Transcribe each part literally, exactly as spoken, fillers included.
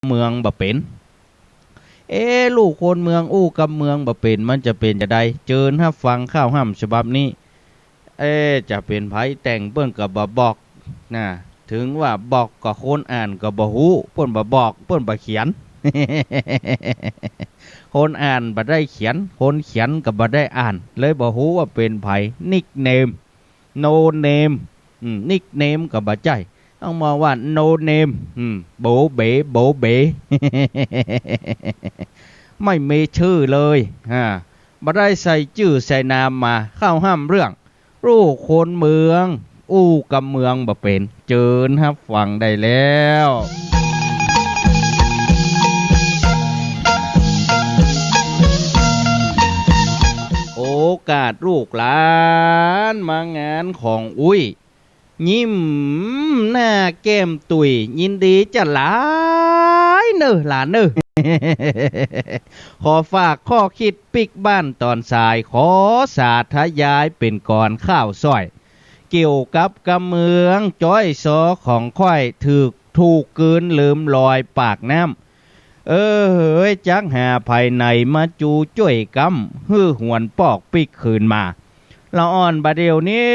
ำเมืองบ่เป๋น เอ๊ะ ลูกคนเมืองอู้กำเมืองบ่เป๋น มันจะเป๋นจาใด เจิญฮับฟังข่าวฮ่ำฉบับนี้ เอ๊ะ จะเป๋นใผแต่งเปิ้นก็บ่บอกนะ เถิงว่าบอกก็คนอ่านก็บ่ฮู้ เปิ้นบ่บอก เปิ้นบ่เขียน คนอ่านบ่ได้เขียน คนเขียนก็บ่ได้อ่าน เลยบ่ฮู้ว่าเป๋นใผ นิกเนม โนเนม อืม นิกเนมก็บ่ใจ้ ต้องบอกว่า โนเนม อืม โบ๋เบ๋ โบ๋เบ๋ ไม่มีจื้อเลย อ่า บ่ได้ใส่จื้อใส่นามมา ข่าวฮ่ำเรื่อง ลูกคนเมือง อู้กำเมืองบ่เป๋น เจิญฮับฟังได้แล้ว โอกาสลูกหลานมางานของอุ้ย ยิ้มหน้าแก้มตุย ยินดีจาหลายเน่อหลานเน่อ ขอฝากข้อคิดปิ๊กบ้านต๋อนสาย ขอสาธยายเป๋นกลอนข่าวซ่อย เกี่ยวกับกำเมืองจ้อยซอของข้อย ถูก ถูกกลืนลืมลอยปากน้ำ เออ เฮ้ย จักหาใผไหนมาจูจ้วยกำ หื้อหวนปอกปิ๊กคืนมา ละอ่อนบ่าเดี่ยวนี้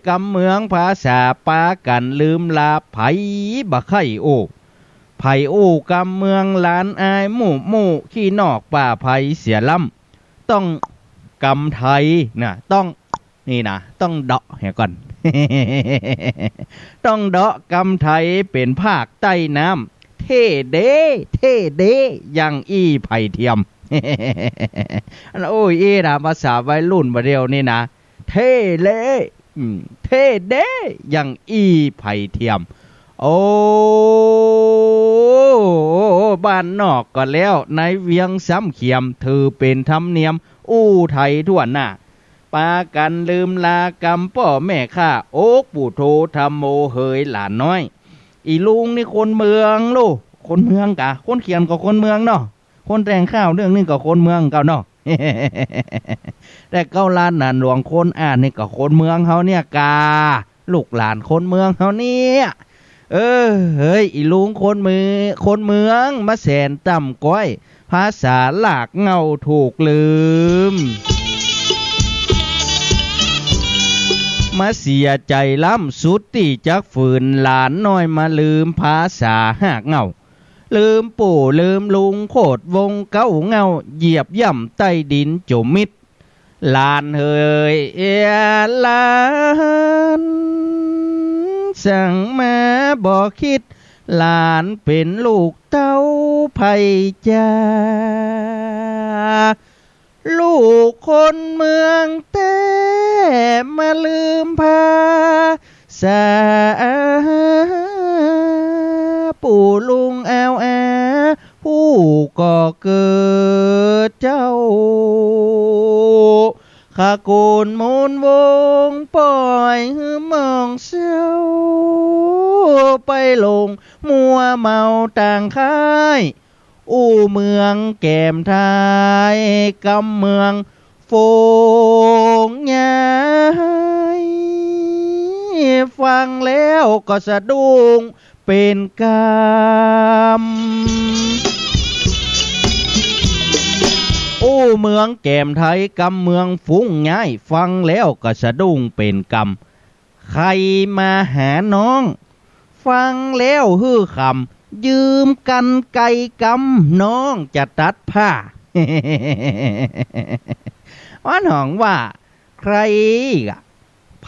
กำเมืองผาสาปากั๋นลืมลา ใผบ่ใค่อู้ ใผอู้กำเมือง หลานอายมู่มู่ ขี้นอกป้าไพเสียล้ำ ต้องกำไทยนะ ต้อง นี่นะ ต้องเดาะเหียก่อน ต้องเดาะกำไทยเป๋นภาคใต้น้ำ เท่เด้ เท่เด้ อย่างอี้ไผ่เทียม อัน โอ้ย อี้นะ ภาษาวัยรุ่นบ่าเดี่ยวนี้นะ เท่เด้ อืม เท่เด้ อย่างอี้ไผ่เทียม โอ้ บ้านนอกก็แล้ว ในเวียงซ้ำเขียม ถือเป๋นธรรมเนียม อู้ไทยทั่วหน้า ปากั๋นลืมลากำป้อแม่ข้า โอ๊กปู่โธธัมโม เหยหลานน้อย อี่ลุงนี่คนเมืองลูก คนเมืองกา คนเขียนก็คนเมืองเนาะ คนแต่งข่าวเรื่องนี้ก็คนเมืองเก่าเนาะ แต่เก้าล้านหนานหลวงคนอ่านนี่ก็คนเมืองเฮาเนี่ยกา ลูกหลานคนเมืองเฮาเนี่ย เออ เฮ้ย อี่ลุงคนเมือง คนเมือง มาแสนต่ำก้อย ภาษาหลากเหง้าถูกลืม มาเสียใจ๋ล้ำสุดตี้จักฝืน หลานน้อยมาลืมภาษาหากเหง้า ลืมปู่ลืมลุง โคตรวงเก๊าเหง้า เหยียบย่ำใต้ดินจมมิด หลานเหย เอ้ย หลาน สั่งมาบ่คิด หลานเป๋นลูกเต้าไผจา ลูกคนเมืองแต๊ มาลืมภาษา ปู่ลุงอาวอา ผู้ก่อเกิดเจ้า ขะกูลมูลวง ป้อยหื้อมองเศร้า ไปหลงมัวเมาต่างค่าย อู้เมืองแก้มไทย กำเมืองฝงย้าย ฟังแล้วก็สะดุ้งเป๋นกำ อู้เมืองแก้มไทย กำเมืองฝงย้าย ฟังแล้วก็สะดุ้งเป๋นกำ ใค่มาหาน้อง ฟังแล้วหื้อขำ ยืมกัลไกรกำ น้องจะตัดผ้า อันห้องว่า ใครกะ ใผ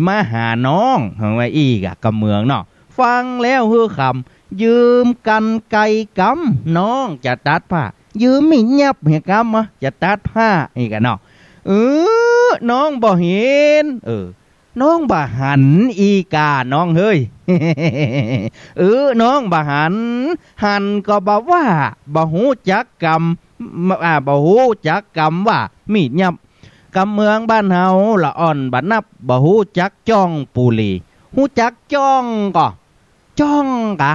มาหาน้อง ห้องว่าอี้กะ กำเมืองเนาะ ฟังแล้วหื้อขำ ยืมกัลไกรกำ น้องจะตัดผ้า ยืมมีดหยับเหียกำอะ จะตัดผ้า อี้กะเนาะ เออ น้องบ่เห็น เออ น้องบ่หัน อี้กาน้องเฮ้ย เออ น้องบ่หัน หันก็บ่ว่า บ่ฮู้จักกำ อ่า บ่ฮู้จักกำว่ามีดหยับ กำเมืองบ้านเฮาละอ่อนบ่นับ บ่ฮู้จักจ้องปูหรี่ ฮู้จักจ้องก่อ จ้องกะ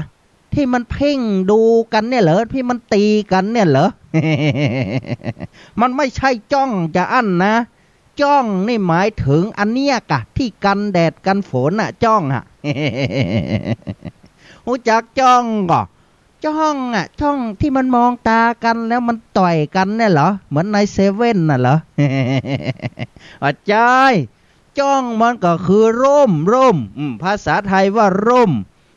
ตี้มันเพ่งดูกั๋นเนี่ยเหรอ ตี้มันตีกั๋นเนี่ยเหรอ มันไม่ใช่จ้องจาอั้นนะ จ้องนี่หมายเถิงอันเนี้ยกะ ตี้กั๋นแดดกั๋นฝนน่ะ จ้องอะ ฮู้จักจ้องก่อ จ้องอะ จ้องตี้มันมองต๋ากั๋นแล้วมันต่อยกั๋นเนี่ยเหรอ เหมือนในเซเว่นน่ะเหรอ บ่ใจ้ จ้องมันก็คือร่ม ร่ม อืม ภาษาไทยว่าร่ม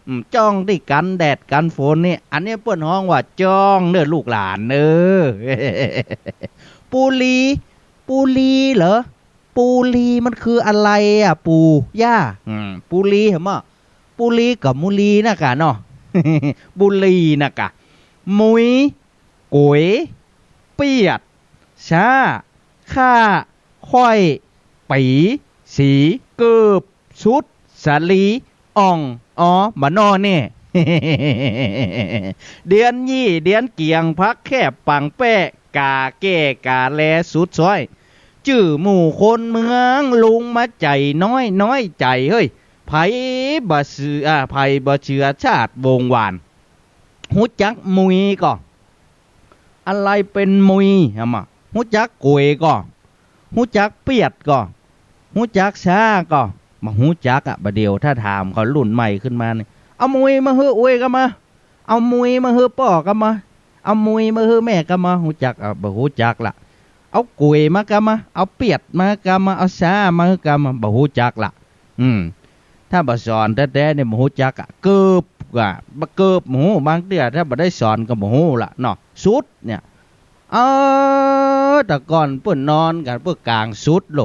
อืม จ้องตี้กั๋นแดดกั๋นฝนนี่ อันนี้เปิ้นฮ้องว่าจ้องเน่อลูกหลานเน่อ ปูลี ปูลีเหรอ ปูลีมันคืออะไรอะปู่ย่า อืม ปูลีเหรอมะ ปูลีกับมูลีนะกะเนาะ บุหรี่นะกะ มุย ก๋วย เปียด ซ้า ข้า ข้อย ปี๋ สี เกิบ สุด สาลี อ่อง ออ บ่าน้อแน่ เดือนยี่ เดือนเกียง ผักแคบ ปังแป้ ก๋าแก้ ก๋าแล สุดซ้อย จื้อหมู่คนเมือง ลุงมาใจ๋น้อย น้อยใจ๋เฮ้ย ใผบ่เจื้อ อ่า ใผบ่เจื้อชาติวงศ์หวาน ฮู้จักมุยก่อ อะไรเป๋นมุย อะมะ ฮู้จักก๋วยก่อ ฮู้จักเปียดก่อ ฮู้จักซ้าก่อ บ่ฮู้จักอะ บ่าเดี่ยวถ้าถามเขารุ่นใหม่ขึ้นมานี่ เอามุยมาหื้ออวยกำมา เอามุยมาหื้อป้อกำมา เอามุยมาหื้อแม่กำมา ฮู้จักอะ บ่ฮู้จักละ เอาก๋วยมากำมา เอาเปียดมากำมา เอาซ้ามาหื้อกำมา บ่ฮู้จักละ อืม ถ้าบ่สอนแต๊ๆ นี่บ่ฮู้จักอะ เกิบกะ บ่เกิบบ่ฮู้ บางเตื้อถ้าบ่ได้สอนก็บ่ฮู้ละเนาะ สุดเนี่ย เออ แต่ก่อนเปิ้นนอนกั๋นเปิ้นก๋างสุดโล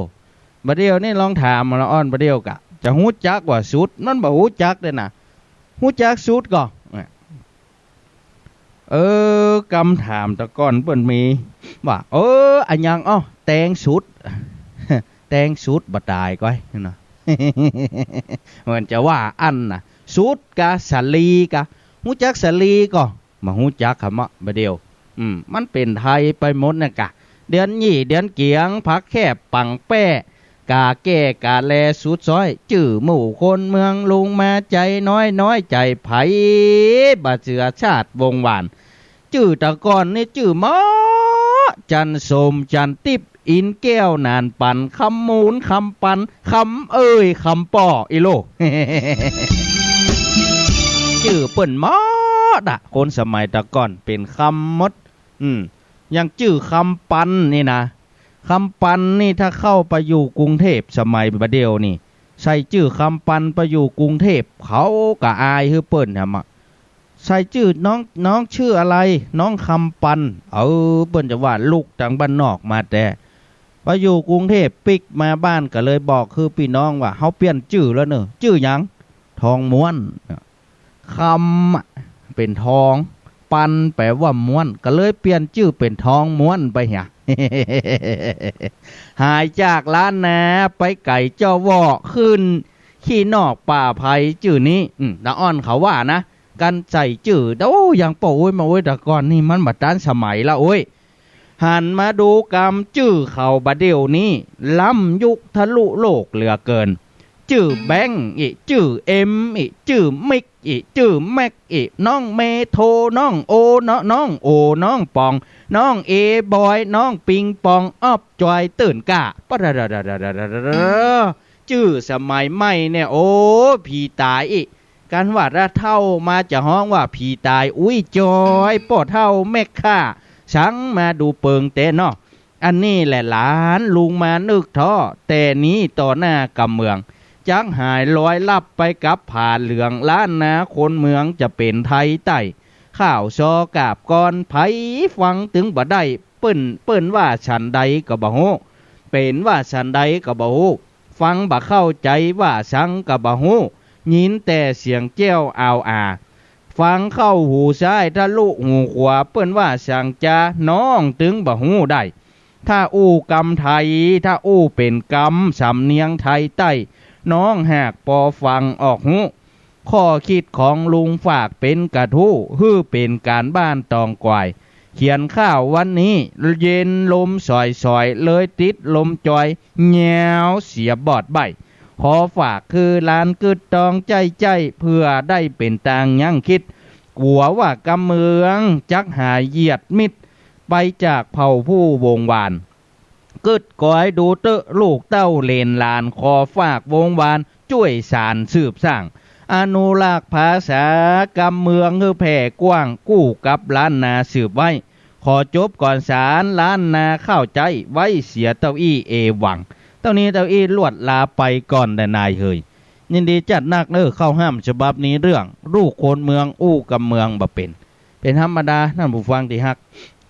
บ่าเดี่ยวนี่ลองถามละอ่อน บ่าเดี่ยวกะ จะฮู้จักว่าสุด มันบ่ฮู้จักเด้อนะ ฮู้จักสุดก่อ เออ กำถามแต่ก่อนเปิ้นมีว่า เออ อะหยัง อ้อ แตงสุด แตงสุดบ่ต๋ายก้อยเนาะ เหมือนจะว่าอั้นน่ะ สุดกา สาลีกา ฮู้จักสาลีก่อ บ่ฮู้จักกำเนาะ บ่าเดี่ยว อืม มันเป๋นไทยไปหมดนะกะ เดือนยี่ เดือนเกียง ผักแคบ ปังแป้ ก๋าแก้ ก๋าแล สุดซ้อย จื้อหมู่คนเมือง ลุงมาใจ๋น้อย น้อยใจ๋ ใผบ่เจื้อชาติวงศ์หวาน จื้อแต่ก่อนนี่จื้อหมอ จันทร์สม จันทร์ติ๊บ อินแก้ว หนานปัน คำมูล คำปัน คำเอ่ย คำป้อ อีโล จื้อเปิ้นหมดอะ คนสมัยแต่ก่อนเป๋นคำหมด อืม อย่างจื้อคำปันนี่นะ คำปันนี่ถ้าเข้าไปอยู่กรุงเทพฯ สมัยบ่าเดี่ยวนี่ ใส่จื้อคำปันไปอยู่กรุงเทพฯ เขาก็อายหื้อเปิ้นแหมอะ ใส่จื้อน้อง น้องชื่ออะไร น้องคำปัน เออ เปิ้นจะว่าลูกตางบ้านนอกมาแต๊ ไปอยู่กรุงเทพฯ ปิ๊กมาบ้านก็เลยบอกคือปี้น้องว่า เฮาเปลี่ยนจื้อแล้วเน่อ จื้อหยัง ทองม้วน คำอะเป๋นทอง ปันแป๋ว่าม้วน ก็เลยเปลี่ยนจื้อเป๋นทองม้วนไปเหีย หายจากล้านนาไปไก๋เจ้าวอ ขึ้นขี้นอกป่าไผ่จื้อนี้ อืม ตาอ่อนเขาว่านะ กันใส่จื้อ โอ้ อย่างป้ออุ๊ยมาอุ๊ย แต่ก่อนนี่มันบ่ตันสมัยละอุ๊ย หันมาดูกำจื้อเขาบ่าเดี่ยวนี้ ล้ำยุคทะลุโลกเหลือเกิน จื้อแบงค์อี้ จื้อเอ็มอี้ จื้อมิกอี้ จื้อแม็กอี้ น้องเมโท น้องโอเนาะ น้องโอ น้องป๋อง น้องเอบอย น้องปิงปอง อ๊อบ จอย ตื่นก้า ปะดะดะดะ จื้อสมัยใหม่เนี่ย โอ้ ผีต๋ายอี้ กันว่าถ้าเฒ่ามาจะฮ้องว่าผีต๋าย อุ๊ยจอย ป้อเฒ่าแม่ข้า สังมาดูเปิงแต๊เนาะ อันนี้แหละหลานลุงมานึกท้อ แต่นี้ต่อหน้ากำเมือง จักหายลอยลับไปกับผาเหลือง ล้านนาคนเมืองจะเป๋นไทยใต้ ข้าวซอกาบกอน ใผฟังตึงบ่ได้ เปิ้น เปิ้นว่าสันใดก็บ่ฮู้ เป๋นว่าสันใดก็บ่ฮู้ ฟังบ่เข้าใจ๋ว่าสังก็บ่ฮู้ ยินแต่เสียงแจ้วอาวอา ฟังเข้าหูซ้ายทะลุหูขวา เปิ้นว่าสังจา น้องตึงบ่ฮู้ได้ ถ้าอู้กำไทย ถ้าอู้เป๋นกำสำเนียงไทยใต้ น้องหากปอฟังออกฮู้ ข้อคิดของลุงฝากเป๋นกระทู้ หื้อเป๋นก๋านบ้านตองกวาย เขียนข่าววันนี้ เย็นลมสอยๆ เลยติดลมจอย แงวเสียบอดใบ้ ขอฝากคือหลานกึ๊ดตองใจ้ๆ เปื้อได้เป๋นตางยั้งคิด กั๋วว่ากำเมืองจักหายเยียดมิด ไปจากเผ่าผู้วงศ์หวาน กึ๊ดก๋อยดูเต๊อะลูกเต้าเหลนหลาน ขอฝากวงศ์หวานจ้วยสานสืบสร้าง อนุรักษ์ภาษากำเมืองหื้อแผ่กว้าง กู้กับล้านนาสืบไว้ ขอจบก่อนสาน ล้านนาเข้าใจ๋ ไว้เสียเต้าอี้เอวัง เต้านี้เต้าอี้ลวดลาไปก่อนแลนายเหย ยินดีจัดนักเน่อ ข้าวห้ามฉบับนี้เรื่อง ลูกคนเมืองอู้กำเมืองบ่เป๋น เป๋นธรรมดา ต้านผู้ฟังตี้ฮัก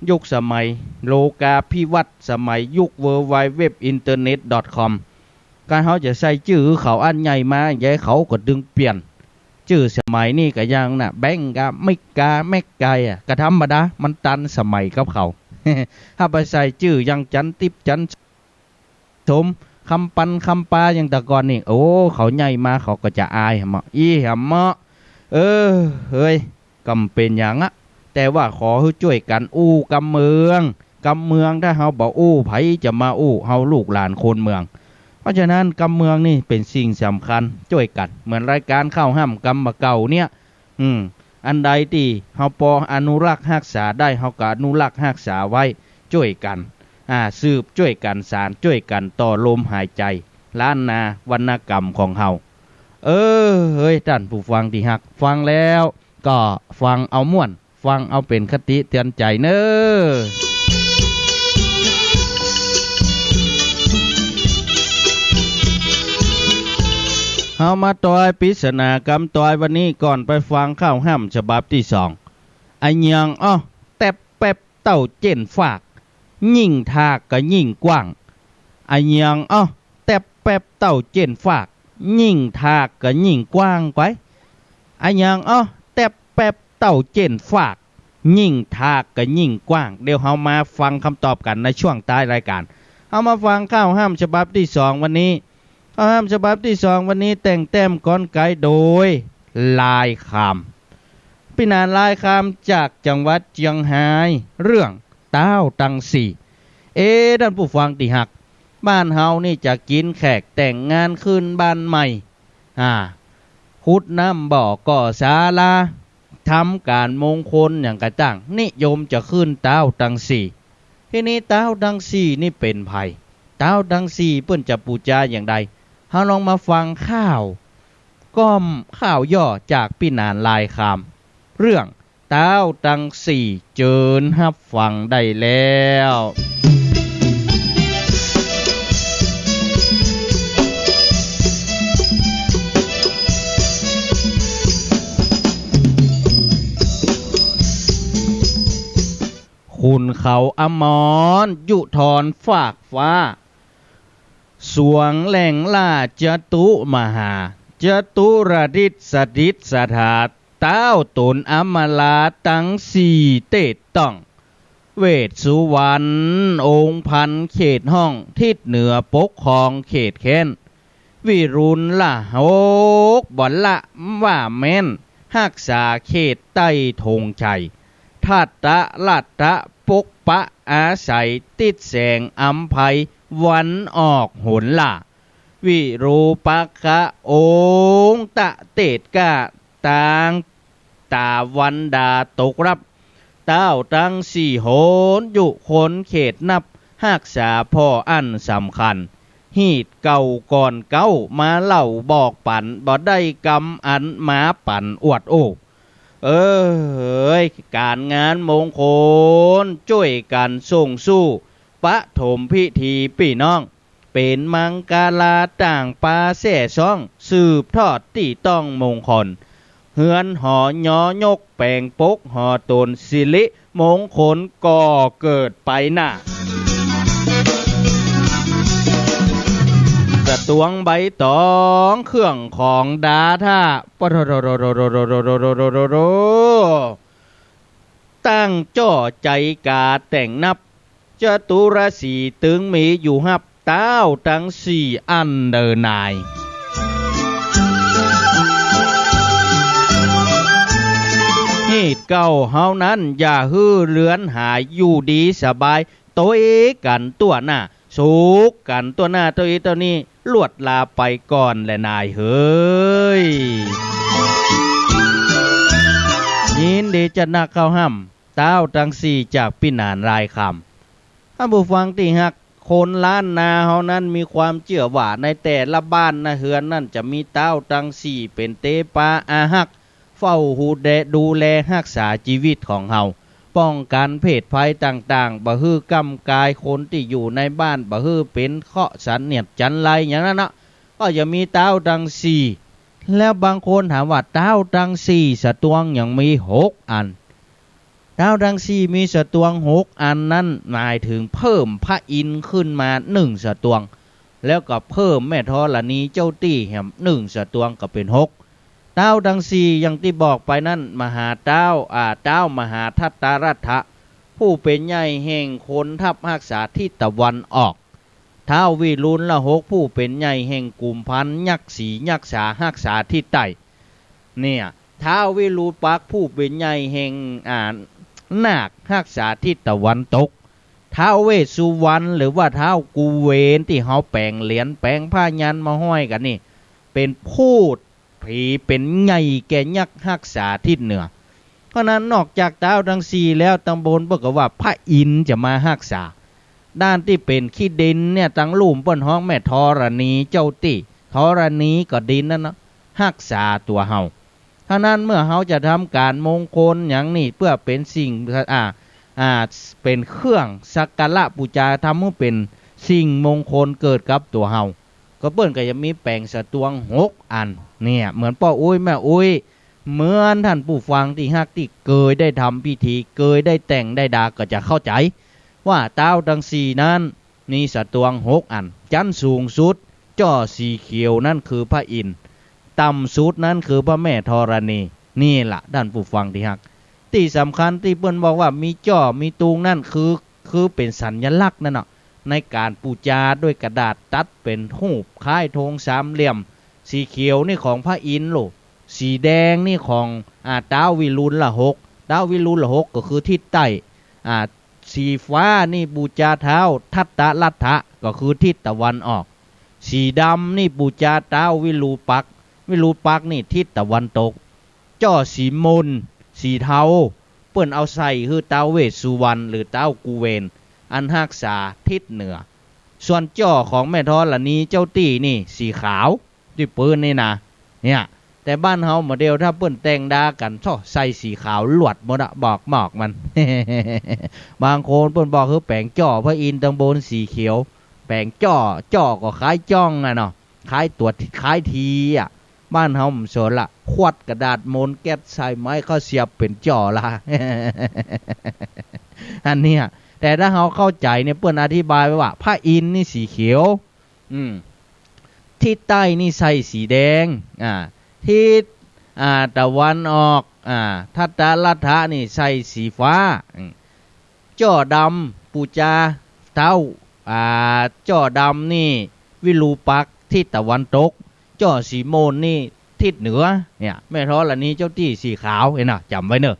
ยุคสมัยโลกาภิวัตน์ สมัยยุค เวิลด์ไวด์เว็บ อินเทอร์เน็ตดอทคอม การเฮาจะใส่จื้อเขาอันใหญ่มา ใหญ่เขาก็ดึงเปลี่ยน จื้อสมัยนี้ก็อย่างน่ะ แบงก์กา มิกกา แม็กกาอะ ก็ธรรมดา มันตันสมัยกับเขา ถ้าไปใส่จื้ออย่างจันทิพย์ จันสม คำปัน คำปา อย่างแต่ก่อนนี่ โอ้ เขาใหญ่มาเขาก็จะอายหะเมาะ อี้หะเมาะ เออ เฮ้ย ก็บ่เป๋นหยังอะ แต่ว่าขอหื้อจ้วยกั๋นอู้กำเมือง กำเมืองถ้าเฮาบ่อู้ ใผจะมาอู้ เฮาลูกหลานคนเมือง เพราะฉะนั้นกำเมืองนี่เป๋นสิ่งสำคัญ จ้วยกั๋น เหมือนรายก๋านข้าวห้ามกำบ่าเก่าเนี่ย อืม อันใดตี้เฮาปออนุรักษ์ฮักษาได้ เฮาก็อนุรักษ์ฮักษาไว้ จ้วยกั๋น อ่า สืบจ้วยกั๋นสาน จ้วยกั๋นต่อลมหายใจ๋ ล้านนาวรรณกรรมของเฮา เออ เฮ้ย ต้านผู้ฟังตี้ฮัก ฟังแล้วก็ฟังเอาม่วน ฟังเอาเป๋นคติเตือนใจ๋เน่อ เฮามาตอยปริศนากำตอยวันนี้ก่อนไปฟังข้าวห้ามฉบับตี้สอง อะหยังอ้อ แต๊บแป๊บเต้าเจ๊นฟาก ยิ่งถากก็ยิ่งกว้าง อะหยังอ้อ แต๊บแป๊บเต้าเจ๊นฟาก ยิ่งถากก็ยิ่งกว้างไป อะหยังอ้อ แต๊บแป๊บเต้าเจ๊นฟาก ยิ่งถากก็ยิ่งกว้าง เดี๋ยวเฮามาฟังกำตอบกั๋นในช่วงต๊ายรายก๋าน เฮามาฟังข้าวห้ามฉบับตี้สองวันนี้ ข้าวห้ามฉบับตี้สองวันนี้แต่งแต้มกลไกโดย ลายคำ ปี้หนานลายคำจากจังหวัดเจียงฮาย เรื่อง ต๊าวตังสี่ เอ ต้านผู้ฟังตี้ฮัก บ้านเฮานี่จะกิ๋นแขกแต่งงานขึ้นบ้านใหม่ อ่า ขุดน้ำบ่อก่อศาลา ทำก๋านมงคลหยังก็จ้าง นิยมจะขึ้นต๊าวตังสี่ ทีนี้ต๊าวตังสี่นี่เป๋นใผ ต๊าวตังสี่เปิ้นจะปู๋จาอย่างใด เฮาลองมาฟังข้าว ก้อมข้าวย่อจากปี้หนานลายคำ เรื่อง ต๊าวตังสี่ เจิญฮับฟังได้แล้ว ขุนเขาอมร ยุทรฟากฟ้า สวงแหล่งราชจตุมหา จตุรดิษสถิตสถา ต๊าวต๋นอำมาลาตังสี่เตศต้อง เวสสุวรรณองค์พันเขตห้อง ทิศเหนือปกครองเขตแคว้น วิรุณละหกบ่ละว่าแม้น ฮักษาเขตใต้ธงชัย ทัตตะรัตตะปกปะอาศัย ติดแสงอำไพวันออกหนล่า วิรูปักขะองค์ตะเตศก้า ตางตาวันดาตกรับ ต๊าวตังสี่โหนอยู่คนเขตนับ ฮักษาผ่ออันสำคัญ ฮีตเก่าก่อนเก๊ามาเล่าบอกปั๋น บ่ได้กำอันมาปั๋นอวดโอ้ เอ้ย ก๋านงานมงคล จ้วยกั๋นส่งสู้ ปฐมพิธีปี้น้อง เป๋นมังคลาต่างปาแซ่ซ้อง สืบทอดตี้ต้องมงคล เฮือนหอยอยกแป๋งปกหอต๋น สิริมงคลก่อเกิดไปหน้า สะตวงใบตองเครื่องของดาถ้า ปะโถ ตั้งจ้อใจ๋ก๋าแต่งนับ จตุรสีตึงมีอยู่ฮับ ต๊าวตังสี่อันเน่อนาย ฮีตเก่าเฮานั้นอย่าหื้อเลือนหาย อยู่ดีสบาย ตวยกั๋นตั้วหน้า สุขกั๋นตั้วหน้า เต้าอี้เต้านี้ ลวดลาไปก่อนแลนายเหย ยินดีจัดนัก ข้าวห้าม ต๊าวตังสี่จากปี้หนานลายคำ ต้านผู้ฟังตี้ฮัก คนล้านนาเฮานั้นมีความเจื้อว่าในแต่ละบ้านในเฮือนนั้นจะมีต๊าวตังสี่เป๋นเตปาอาฮัก เฝ้าฮูแด ดูแลฮักษาจีวิตของเฮา ป้องกั๋นเพศภัยต่างๆ บ่หื้อก้ำก๋ายคนตี้อยู่ในบ้าน บ่หื้อเป๋นเคราะห์เสนียดจัญไรอย่างนั้นเนาะ ก็จะมีต๊าวตังสี่ แล้วบางคนถามว่าต๊าวตังสี่สะตวงหยังมีหกอัน ต๊าวตังสี่มีสะตวงหกอันนั้นหมายเถิงเพิ่มพระอินทร์ขึ้นมาหนึ่งสะตวง แล้วก็เพิ่มแม่ธรณีเจ้าตี้แหมหนึ่งสะตวงก็เป๋นหก ต๊าวตังสี่อย่างตี้บอกไปนั้น มหาต๊าว อ่า ต๊าวมหาทัตตรัตถะ ผู้เป๋นใหญ่แห่งคนทัพฮักษาทิศตะวันออก ท้าววิรุฬหก ผู้เป๋นใหญ่แห่งกุมภัณฑ์ยักษ์สียักษาฮักษาทิศใต้ เนี่ย ท้าววิรูปักษ์ผู้เป๋นใหญ่แห่ง อ่า นาคฮักษาทิศตะวันตก ท้าวเวสสุวรรณหรือว่าท้าวกุเวนตี้เฮาแป๋งเหรียญแป๋งผ้ายันมาห้อยกั๋นนี่ เป๋นพูดผีเป๋นใหญ่แก่ยักษ์ฮักษาทิศเหนือ เพราะนั้นนอกจากต๊าวตังสี่แล้วตังบนเปิ้นก็ว่าพระอินทร์จะมาฮักษา ด้านตี้เป๋นขี้ดินเนี่ยตังลุ่มเปิ้นฮ้องแม่ธรณีเจ้าตี้ ธรณีก็ดินนั่นเนาะ ฮักษาตั๋วเฮา เท่านั้นเมื่อเฮาจะทำก๋านมงคลหยังนี่เปื้อเป๋นสิ่ง อ่า อ่า เป๋นเครื่องสักการะปู๋จา ทำหื้อเป๋นสิ่งมงคลเกิดกับตั๋วเฮา ก็เปิ้นก็จะมีแป๋งสะตวงหกอัน เนี่ย เหมือนป้ออุ๊ยแม่อุ๊ย เหมือนต้านผู้ฟังตี้ฮักตี้เกยได้ทำพิธี เกยได้แต่งได้ดาก็จะเข้าใจ๋ ว่าต๊าวตังสี่นั้นมีสะตวงหกอัน จั๊นสูงสุด จ้อสีเขียวนั้นคือพระอินทร์ ต่ำสุดนั้นคือพระแม่ธรณี นี่ล่ะต้านผู้ฟังตี้ฮัก ตี้สำคัญตี้เปิ้นบอกว่ามีจ้อมีตุงนั้นคือ คือเป๋นสัญลักษณ์นั่นเนาะ ในก๋านปู๋จาด้วยกระดาษตัดเป๋นฮูปคล้ายธงสามเหลี่ยม สีเขียวนี่ของพระอินทร์โล สีแดงนี่ของ อ่า ต๊าววิรุฬหก ต๊าววิรุฬหกก็คือทิศใต้ อ่า สีฟ้านี่ปู๋จาท้าวทัตตรัตถะ ก็คือทิศตะวันออก สีดำนี่ปู๋จาต๊าววิรูปักษ์ วิรูปักษ์นี่ทิศตะวันตก จ้อสีมน สีเทา เปิ้นเอาใส่หื้อท้าวเวสสุวรรณหรือท้าวกุเวน อันฮักษาทิศเหนือ ส่วนจ้อของแม่ธรณีเจ้าตี้นี่สีขาว ตี้ปื๊นนี่นะ เนี่ย แต่บ้านเฮาบ่าเดี่ยวถ้าเปิ้นแต่งดากั๋น โธ่ ใส่สีขาวลวดหมดอะ บอกมอกมัน บางคนเปิ้นบอกหื้อแป๋งจ้อพระอินทร์ตังบนสีเขียว แป๋งจ้อ จ้อก็คล้ายจ้องอะเนาะ คล้ายตั๋ว คล้ายทีอะ บ้านเฮาบ่สนละ ขวดกระดาษมนแก๊สใส่ไม้เข้าเสียบเป๋นจ้อละ อันเนี้ย แต่ถ้าเฮาเข้าใจ๋เนี่ย เปิ้นอธิบายไว้ว่า พระอินทร์นี่สีเขียว อืม ทิศใต้นี่ใส่สีแดง อ่า ทิศ อ่า ตะวันออก อ่า ทัตตรัตถะนี่ใส่สีฟ้า อืม จ้อดำปู๋จาท้าว อ่า จ้อดำนี่วิรูปักษ์ทิศตะวันตก จ้อสีมนนี่ทิศเหนือ เนี่ย แม่ธรณีเจ้าตี้สีขาว หันก่อ จ๋ำไว้เน่อ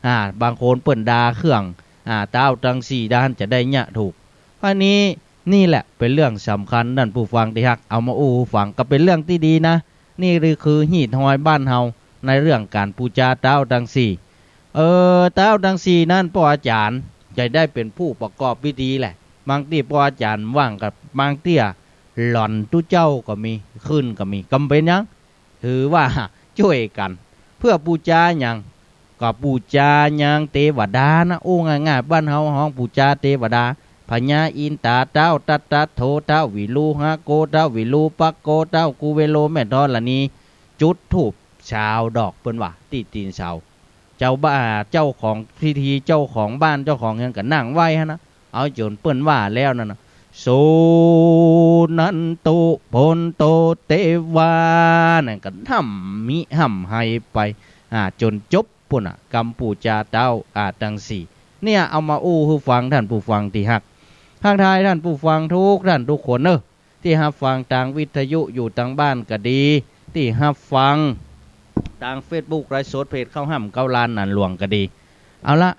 อ่า บางคนเปิ้นดาเครื่อง อ่า ต๊าวตังสี่ด้านจะได้เยียะถูก อันนี้ นี่แหละเป๋นเรื่องสำคัญ ต้านผู้ฟังตี้ฮัก เอามาอู้หื้อฟัง ก็เป๋นเรื่องตี้ดีนะ นี่คือฮีตฮอยบ้านเฮา ในเรื่องก๋านปู๋จาต๊าวตังสี่ เออ ต๊าวตังสี่นั้นป้ออาจ๋ารย์จะได้เป๋นผู้ประกอบพิธีแหละ บางตี้ป้ออาจ๋ารย์ว่างก็ บางเตื้อหล่อนตุ๊เจ้าก็มี ขึ้นก็มี ก็บ่เป๋นหยัง ถือว่าจ้วยกั๋น เปื้อปู๋จาหยัง ก็ปู๋จายังเตวดานะ อู้ง่ายๆ บ้านเฮาฮ้องปู๋จาเตวดา พญาอินตาต๊าว ทัตตะโถ ต๊าววิรูหะโก ต๊าววิรูปักโก ต๊าวกุเวโร แม่ธรณี จุดธูปซาวดอก เปิ้นว่า ตี้ตี๋นเสา เจ้าบ้า เจ้าของพิธี เจ้าของบ้าน เจ้าของเฮือนก็นั่งไหว้หั้นนะ เอาจ๋นเปิ้นว่าแล้วนั่นนะ สุนันตุ พนโต เตวา นั่นก็ฮ่ำมิฮ่ำไฮไป อ่า จ๋นจบปู้นน่ะ กำปู๋จาต๊าว อ่า ตังสี่ เนี่ย เอามาอู้หื้อฟัง ต้านผู้ฟังตี้ฮัก ทักทายต้านผู้ฟังกู้ต้านกู้คนเน่อ ตี้ฮับฟังตางวิทยุอยู่ตางบ้านก็ดี ตี้ฮับฟังตางเฟซบุ๊กไลฟ์สดเพจข้าวฮ่ำเก๊าล้านหนานหลวงก็ดี เอาละ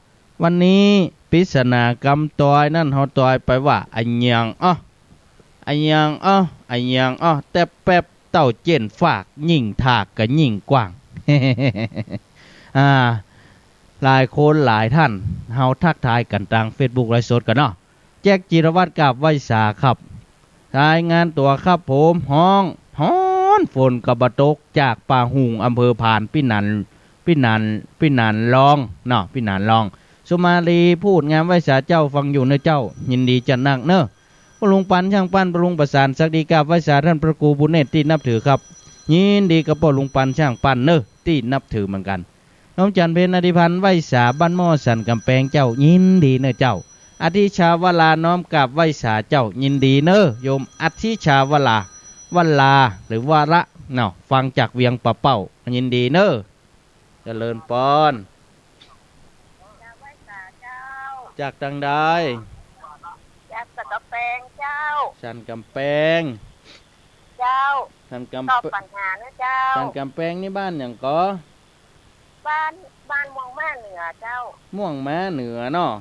วันนี้ปริศนากำตอยนั้นเฮาตอยไปว่า อะหยังอ้อ อะหยังอ้อ อะหยังอ้อ แต๊บแป๊บเต้าเจี้ยนฟาก ยิ่งถากก็ยิ่งกว้าง อ่า หลายคนหลายต้าน เฮาทักทายกั๋นตางเฟซบุ๊กไลฟ์สดก่อนเนาะ แจ็คจิรวัฒน์กราบไหว้สาครับ รายงานตั๋วครับผม ฮ้องฮ้อน ฝนก็บ่ตก จากป่าหุง อำเภอผาน ปี้หนาน ปี้หนาน ปี้หนานรองเนาะ ปี้หนานรอง สุมาลี พูดงาม ไหว้สาเจ้า ฟังอยู่เน่อเจ้า ยินดีจัดหนักเน่อ ป้อลุงปัน ช่างปั้น ป้อลุงประสาน ศักดี กราบไหว้สาท่านพระครูบุญเนตรตี้นับถือครับ ยินดีกับป้อลุงปัน ช่างปั้นเน่อ ตี้นับถือเหมือนกั๋น น้อมจันทร์เพ็ญ อธิพันธ์ ไหว้สาบ้านหม้อสันก๋ำแปงเจ้า ยินดีเน่อเจ้า อธิชาวรา น้อมกราบไหว้สาเจ้า ยินดีเน่อ โยมอธิชาวรา วรา หรือวระ เนาะ ฟังจากเวียงป่าเป้า ยินดีเน่อ เจริญปอน จากตังใด จากสันก๋ำแปงเจ้า สันก๋ำแปง เจ้า สันก๋ำ ตอบปัญหาเน่อเจ้า สันก๋ำแปงนี่บ้านหยังก่อ บ้าน บ้านม่วงม้าเหนือเจ้า ม่วงม้าเหนือเนาะ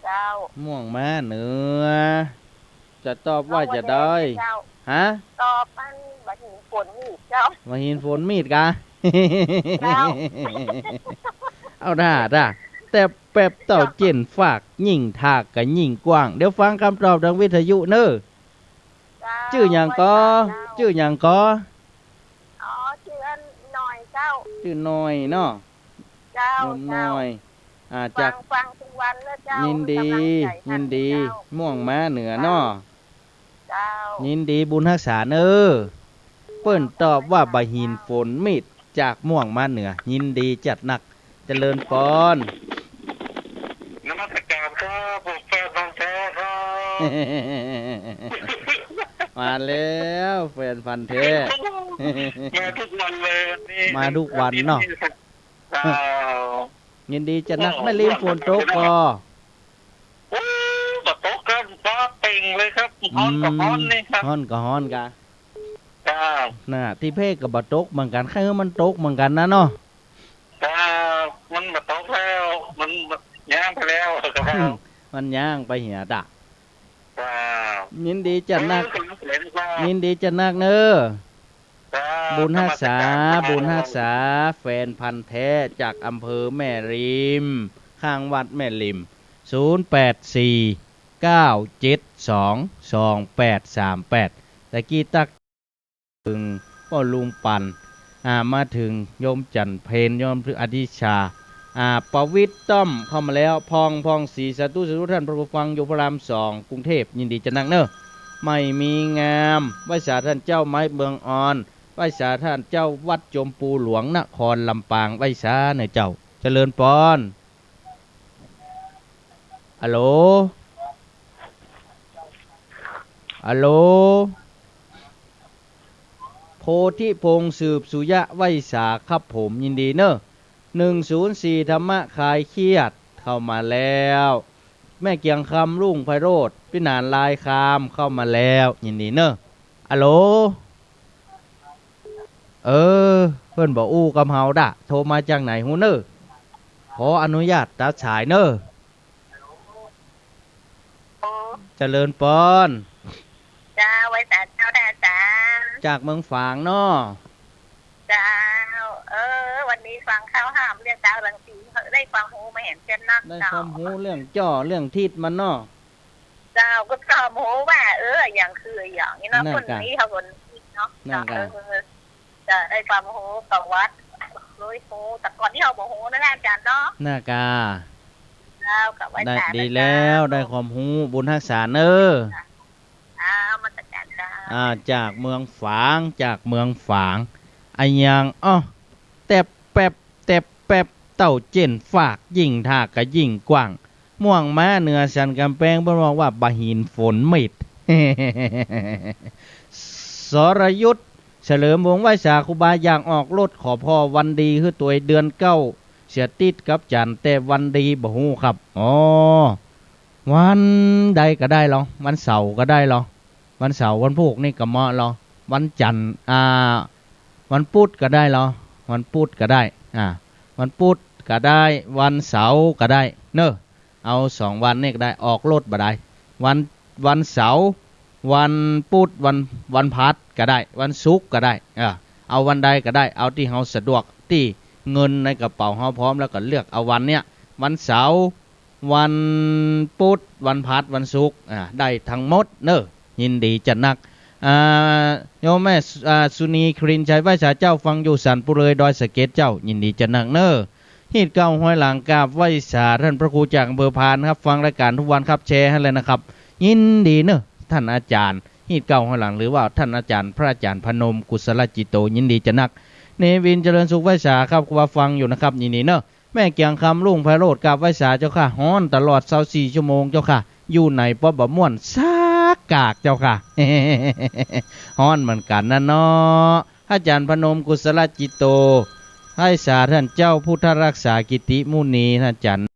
เจ้า ม่วงม้าเหนือ จะตอบว่าจะใด เจ้า ฮะ ตอบอันบ่าหินฝนมีดเจ้า บ่าหินฝนมีดกา เจ้า เอาท่า ท่า แต่แป๊บเต้าเจี้ยนฟาก ยิ่งถากก็ยิ่งกว้าง เดี๋ยวฟังคำตอบทางวิทยุเน่อ เจ้า จื้อหยังก่อ เจ้า จื้อหยังก่อ อ๋อ จื้ออันหน่อยเจ้า จื้อหน่อยเนาะ เจ้า โยมหน่อย เจ้า อ่า ฟัง จาก ฟังทุกวันเลยเจ้า ยินดี กำลังใจ ยินดี เจ้า ม่วงม้าเหนือเนาะ เจ้า ยินดีบุญฮักษาเน่อ เปิ้นตอบว่าบ่าหินฝนมีด จากม่วงม้าเหนือ ยินดีจัดหนัก เจริญปอน นมัสการครับ ผมแฟนพันธุ์แท้ครับ มาแล้ว แฟนพันธุ์แท้ มาทุกวันเลยวันนี้ มาทุกวันเนาะ เจ้า ยินดีจัดหนัก โอ้ แม่ริมฝนตกก่อ โอ้ บ่ตกครับ ฟ้าเปล่งเลยครับ ฮ้อนก็ฮ้อนนี่ครับ ฮ้อนก็ฮ้อนกา ครับ น่ะ ตี้แพร่ก็บ่ตกเหมือนกั๋น ใค่หื้อมันตกเหมือนกั๋นนะเนาะ ครับ มันบ่ตกแล้ว มันย้างไปแล้วครับ มันย้างไปเหียตะ ครับ ยินดีจัดหนัก เออ สงสัยครับ ยินดีจัดหนักเน่อ ครับ บุญฮักษา นมัสการครับ บุญฮักษา แฟนพันธุ์แท้จากอำเภอแม่ริม ข้างวัดแม่ริม ศูนย์แปดสี่ เก้าเจ็ดสอง สองแปดสามแปด ตะกี้ตัก เถิงป้อลุงปัน อ่า มาเถิงโยมจันทร์เพ็ญ โยมอธิชา อ่า ประวิตรต้อมเข้ามาแล้ว พอง พองศรี สาธุ สาธุ ท่านพระครูฟังอยู่พระรามสอง กรุงเทพฯ ยินดีจัดหนักเน่อ ไม่มีงาม ไหว้สาท่านเจ้าไม้เมืองออน ไหว้สาท่านเจ้าวัดจมปูหลวงนครลำปาง ไหว้สาเน่อเจ้า เจริญปอน อะโหล อะโหล โพธิพงษ์ สืบสุยะ ไหว้สาครับผม ยินดีเน่อ หนึ่งศูนย์สี่ ธรรมะคลายเครียด เข้ามาแล้ว แม่เกียงคำ รุ่งไพโรจน์ ปี้หนานลายคาม เข้ามาแล้ว ยินดีเน่อ อะโหล เออ เปิ้นบ่อู้กับเฮาดะ โทรมาจากไหนฮู้เน่อ ขออนุญาตตัดสายเน่อ เจริญปอน เจ้า ไหว้สาเจ้า ได้อาจ๋ารย์ จากเมืองฝางเนาะ เจ้า เออ วันนี้ฟังข่าวหามเรื่องดาวรังสี ได้ความฮู้มาแหมเจ้านัก ได้ความฮู้เรื่องจ้อ เรื่องทิศมันเนาะ เจ้า ก็ความฮู้ว่า เออ อะหยังคืออะหยังนี่เนาะ นั่นกะ คนนี้เขาคนนี้เนาะ นั่นกะ เออ จะได้ความฮู้ประวัติ รู้ฮู้ แต่ก่อนนี้เขาบ่ฮู้นะอาจ๋ารย์เนาะ น่ากา เจ้า ก็ไหว้ ได้ สา ดีแล้ว เจ้า ได้ความฮู้ บุญฮักษาเน่อ เจ้า นมัสการเจ้า อ่า จากเมืองฝาง จากเมืองฝาง อะหยัง อ้อ แต๊บแป๊บ แต๊บแป๊บ เต้าเจี้ยนฟาก ยิ่งถากก็ยิ่งกว้าง ม่วงม้าเหนือสันก๋ำแปง เปิ้นบอกว่าบ่าหินฝนมีด สรยุทธ เฉลิมวงศ์ ไหว้สาครูบา อยากออกรถ ขอผ่อวันดีหื้อตวย เดือนเก้า เสียติดกับจันทร์ แต่วันดีบ่ฮู้ครับ อ๋อ วันใดก็ได้ลอ วันเสาร์ก็ได้ลอ วันเสาร์วันพูกนี่ก็เหมาะลอ วันจันทร์ อ่า วันพุธก็ได้ลอ วันพุธก็ได้ อ่า วันพุธก็ได้ วันเสาร์ก็ได้ เน่อ เอาสองวันนี่ก็ได้ ออกรถบ่ได้ วัน วันเสาร์ วันพุธ วัน วันพฤหัสก็ได้ วันศุกร์ก็ได้ เออ เอาวันใดก็ได้ เอาตี้เฮาสะดวก ตี้เงินในกระเป๋าเฮาพร้อมแล้วก็เลือกเอาวันเนี้ย วันเสาร์ วันปุ๊ด วันพฤหัส วันศุกร์ อ่า ได้ตังหมดเน่อ ยินดีจะนัก อ่า โยมแม่ อ่า สุนี ครินทร์ชัย ไหว้สาเจ้า ฟังอยู่สันปุเรย ดอยสะเก็ดเจ้า ยินดีจะนักเน่อ ฮีตเก๊าฮอยหลัง กราบไหว้สาต้านพระครูจากอำเภอพานครับ ฟังรายก๋านกู้วันครับ แชร์หื้อเลยนะครับ ยินดีเน่อ ต้านอาจ๋ารย์ ฮีตเก๊าฮอยหลัง หรือว่าต้านอาจ๋ารย์ พระอาจ๋ารย์พนม กุศลจิตโต ยินดีจะนัก เนวิน เจริญสุข ไหว้สาครับ ว่าฟังอยู่นะครับ ยินดีเน่อ แม่เกียงคำ รุ่งไพโรจน์ กราบไหว้สาเจ้าค่ะ ฮ้อนตลอดซาวสี่ชั่วโมงเจ้าค่ะ อยู่ไหนก็บ่ม่วนสักกากเจ้าค่ะ ฮ้อนเหมือนกั๋นนะเนาะ อาจ๋ารย์พนม กุศลจิตโต ไหว้สาต้านเจ้าพุทธรักษากิติมุนี อาจ๋ารย์